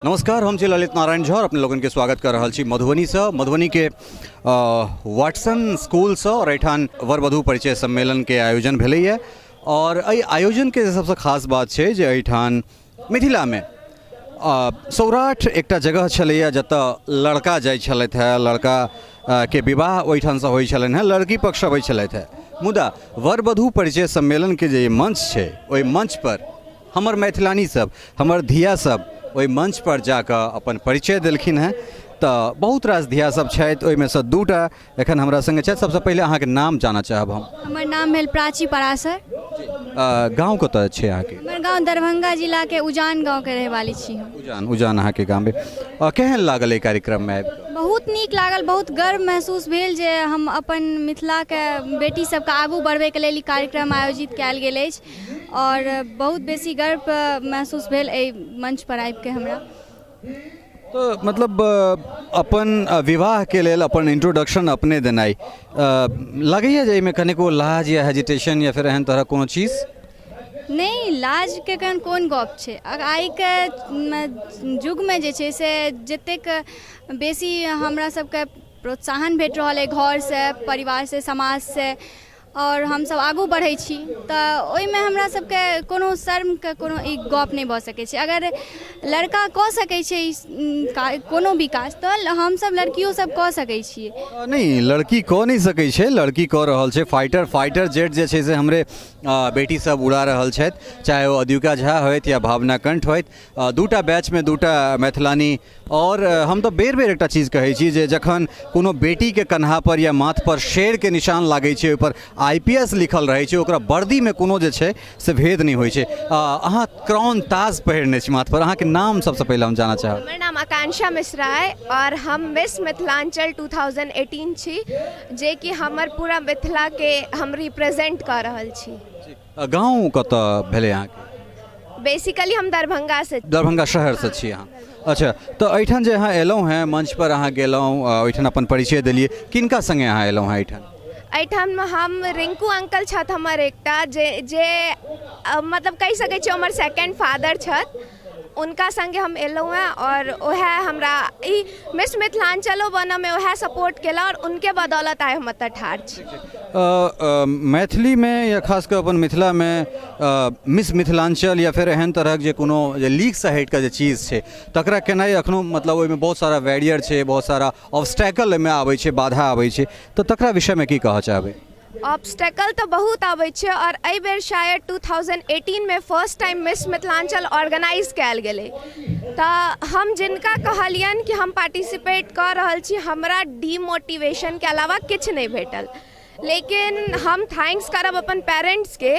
नमस्कार, हम छी ललित नारायण झा और अपने लोगन के स्वागत कर रहल छी मधुबनी से, मधुबनी के वाटसन स्कूल से। और एहिठाम वर वधू परिचय सम्मेलन के आयोजन भेलैए और एहि आयोजन के सबसे खास बात छै जे एहिठाम मिथिला में सौराठ एकटा जगह छलैए जतऽ लड़का जाइ छलथि हेँ, लड़का के विवाह ओहिठामसँ होइ छलनि हेँ, लड़की पक्ष अबै छलथि हेँ। मुदा वर वधू परिचय सम्मेलनके जे मंच छै, ओहि मंचपर हमर मैथिलानी सब, हमर धिया सब ओहि मंच पर जाकऽ अपन परिचय देलखिन हेँ। तऽ बहुत रास धिया सब छथि, ओहिमे सँ दूटा एखन हमरा सङ्गे छथि। सबसँ पहिले अहाँके नाम जानऽ चाहब हम। हमर नाम भेल प्राची पराशर। गाँव कतऽ छै अहाँके? हमर गाँव दरभंगा जिलाके उजान गाँवके रहैवाली छी हम। उजान, उजान अहाँके गाम भेल। केहन लागल एहि कार्यक्रममे आबि कऽ? बहुत नीक लागल, बहुत गर्व महसूस भेल जे हम अपन मिथिलाके बेटी सबके आगू बढ़बैके लेल ई कार्यक्रम आयोजित कयल गेल अछि आओर बहुत बेसी गर्व महसूस भेल एहि मंचपर आबिके हमरा। तऽ मतलब अपन विवाहके लेल अपन इंट्रोडक्शन अपने देनाइ, लगैए जे एहिमे कनिको लाज या हेजिटेशन या फेर एहन तरहक कोनो चीज? नहि, लाजके एखन कोन गप छै। आइके युगमे जे छै से जतेक बेसी हमरा सबके प्रोत्साहन भेट रहल अइ घरसँ, परिवारसँ, समाजसँ आओर हमसब आगू बढ़ै छी तऽ ओहिमे हमरा सबके कोनो शर्मके कोनो ई गप नहि भऽ सकै छै। अगर लड़का कऽ सकै छै ई कोनो भी काज तऽ हमसब लड़कियो सब कऽ सकै छियै। नहि, लड़की कऽ नहि सकै छै, लड़की कऽ रहल छै। फाइटर जेट जे छै से हमरे बेटी सब उड़ा रहल छथि, चाहे ओ अद्विका झा होथि या भावना कंठ होथि। दूटा बैचमे दूटा मैथिलानी। आओर हम तऽ बेर बेर एकटा चीज कहै छी जे जखन कोनो बेटीके कन्हापर या माथपर शेरके निशान लागै छै, ओहिपर I P S लिखल रहै छै, ओकरा वर्दीमे कोनो जे छै से भेद नहि होइ छै। अहाँ क्राउन ताज पहिरने छी माथपर, अहाँके नाम सबसँ पहिले हम जानऽ चाहब। हमर नाम आकांक्षा मिश्रा अइ आओर हम मिस मिथिलाञ्चल 2018 छी, जेकि हमर पूरा मिथिलाके हम रिप्रेजेन्ट कऽ रहल छी। गाँव कतऽ भेलै अहाँके? बेसिकली हम दरभंगासँ। दरभंगा शहरसँ छी अहाँ। अच्छा, तऽ एहिठाम जे अहाँ एलहुँ हेँ, मंचपर अहाँ गेलहुँ, ओहिठाम अपन परिचय देलियै, किनका सङ्गे अहाँ एलहुँ हेँ एहिठाम? एहिठाम हम रिंकू अंकल छथि हमर एकटा जे जे मतलब कहि सकै छियै हमर सेकेंड फादर छथि, हुनका सङ्गे हम एलहुँ हेँ आओर उएह हमरा ई मिस मिथिलाञ्चलो बनयमे उएह सपोर्ट केला आओर हुनके बदौलत आइ हम एतय ठाढ़ छी। मैथिलीमे या खास कऽ अपन मिथिलामे मिस मिथिलाञ्चल या फेर एहन तरहक जे कोनो जे लीकसँ हटि कऽ जे चीज छै तकरा केनाइ एखनो मतलब ओहिमे बहुत सारा बैरियर छै, बहुत सारा ऑब्स्टैकल एहिमे आबै छै, बाधा आबै छै, तऽ तकरा विषयमे की कहऽ चाहबै? ऑब्स्टेकल तऽ बहुत आबै छै आओर एहिबेर शायद 2018मे first time miss Mithilanchal organise कयल गेलै, तऽ हम जिनका कहलियनि कि हम पार्टिसिपेट कऽ रहल छी, हमरा डिमोटिवेशनके अलावा किछु नहि भेटल। लेकिन हम thanks करब अपन पेरेन्ट्सके,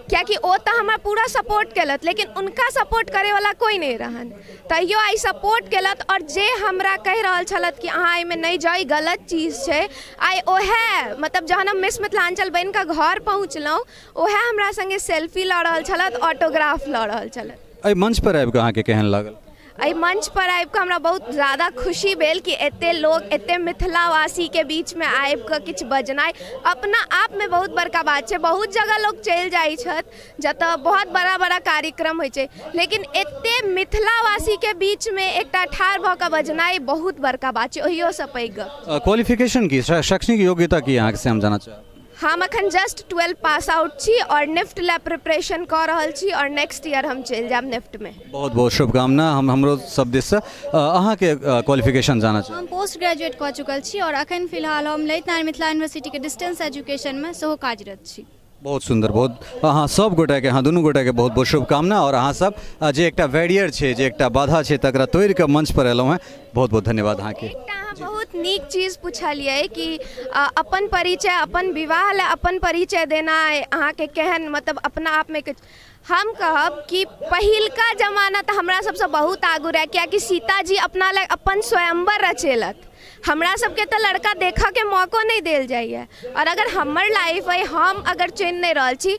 कियाकि ओ तऽ हमरा पूरा सपोर्ट केलथि, लेकिन हुनका सपोर्ट करैवला कोइ नहि रहनि, तैयो आइ सपोर्ट केलथि। आओर जे हमरा कहि रहल छलथि कि अहाँ एहिमे नहि जाउ, ई गलत चीज छै, आइ ओएह मतलब जहन हम मिस मिथिलाञ्चल बनि कऽ घर पहुँचलहुँ, ओएह हमरा सङ्गे सेल्फी लऽ रहल छलथि, ऑटोग्राफ लऽ रहल छलथि। एहि मंचपर आबि कऽ अहाँके केहन लागल? एहि मंचपर आबि कऽ हमरा बहुत ज्यादा खुशी भेल कि एतेक लोक, एतेक मिथिलावासीके बीचमे आबि कऽ किछु बजनाइ अपना आपमे बहुत बड़का बात छै। बहुत जगह लोक चलि जाइ छथि जतऽ बहुत बड़ा बड़ा कार्यक्रम होइ छै, लेकिन एतेक मिथिलावासीके बीचमे एकटा ठाढ़ भऽ कऽ बजनाइ बहुत बड़का बात छै, ओहियोसँ पैघ गप। क्वालिफिकेशन की, शैक्षणिक योग्यता की अहाँके से हम जानऽ चाहब। हम अखन जस्ट 12 पास आउट छी आओर निफ्ट लए प्रिपरेशन कऽ रहल छी आओर नेक्स्ट ईयर हम चलि जायब निफ्टमे। बहुत बहुत शुभकामना हम हमरो सब दिससँ। अहाँके क्वालिफिकेशन जानऽ चाहब। हम पोस्ट ग्रेजुएट कऽ चुकल छी आओर अखन फिलहाल हम ललित नारायण मिथिला यूनिवर्सिटीके डिस्टेंस एजुकेशनमे सेहो कार्यरत छी। बहुत सुन्दर, बहुत अहाँ सब गोटाके, अहाँ दुनू गोटाके बहुत बहुत शुभकामना। आओर अहाँ सब जे एकटा बैरियर छै, जे एकटा बाधा छै, तकरा तोड़ि कऽ मंच पर एलहुँ हेँ, बहुत बहुत धन्यवाद अहाँके। एकटा अहाँ बहुत नीक चीज पुछलियै कि अपन परिचय, अपन विवाह लए अपन परिचय देनाइ अहाँके केहन मतलब अपना आपमे किछु। हम कहब कि पहिलका जमाना तऽ हमरा सबसँ बहुत आगू रहए, कियाकि सीताजी अपना लए अपन स्वयंवर रचेलथि। हमरा सबके तऽ लड़का देखऽके मौको नहि देल जाइए, आओर अगर हमर लाइफ अइ, हम अगर चुनि नहि रहल छी,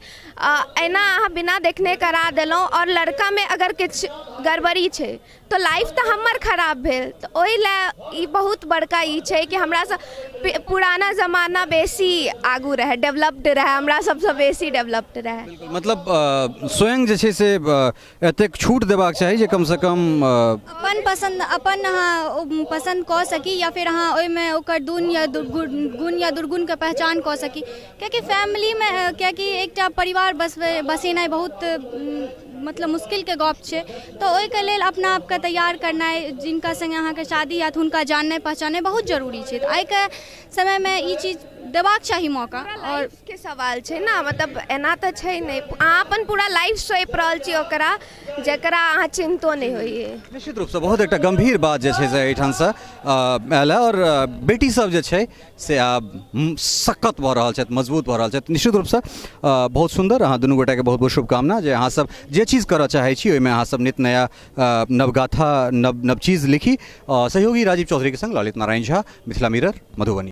एना अहाँ बिना देखने करा देलहुँ आओर लड़कामे अगर किछु गड़बड़ी छै, तऽ लाइफ तऽ हमर खराब भेल। तऽ ओहि लए ई बहुत बड़का ई छै कि हमरासँ पुराना जमाना बेसी आगू रहै, डेवलप्ड रहै, हमरा सबसँ बेसी डेवलप्ड रहै। बिल्कुल, मतलब स्वयं जे छै से एतेक छूट देबाक चाही जे कमसँ कम अपन पसन्द, अपन अहाँ पसन्द कऽ सकी या फेर अहाँ ओहिमे ओकर गुण या दुर्गुण, गुण या दुर्गुणके पहचान कऽ सकी, कियाकि फैमिलीमे, कियाकि एकटा परिवार बसबै बसेनाइ बहुत मतलब मुश्किलके गप छै। तऽ ओहिके लेल अपना आपके तैयार करनाइ, जिनका सङ्गे अहाँके शादी हैत हुनका जाननाइ पहचाननाइ बहुत जरूरी छै। तऽ आइके समयमे ई चीज देबाक चाही मौका। आओर लाइफके सवाल छै ने, मतलब एना तऽ छै नहि, अहाँ अपन पूरा लाइफ सौंपि रहल छी ओकरा जकरा अहाँ चिन्हतो नहि होइए। निश्चित रूपसँ बहुत एकटा गम्भीर बात जे छै से एहिठामसँ आयल हँ, आओर बेटी सब जे छै से आब सक्कत भऽ रहल छथि, मजबूत भऽ रहल छथि। निश्चित रूपसँ बहुत सुन्दर, अहाँ दुनू गोटाके बहुत बहुत शुभकामना जे अहाँ सब जे चीज करऽ चाहै छी ओहिमे अहाँ सब नित नया नवगाथा, नव नव चीज लिखी। सहयोगी राजीव चौधरीके सङ्ग ललित नारायण झा, मिथिला मिरर, मधुबनी।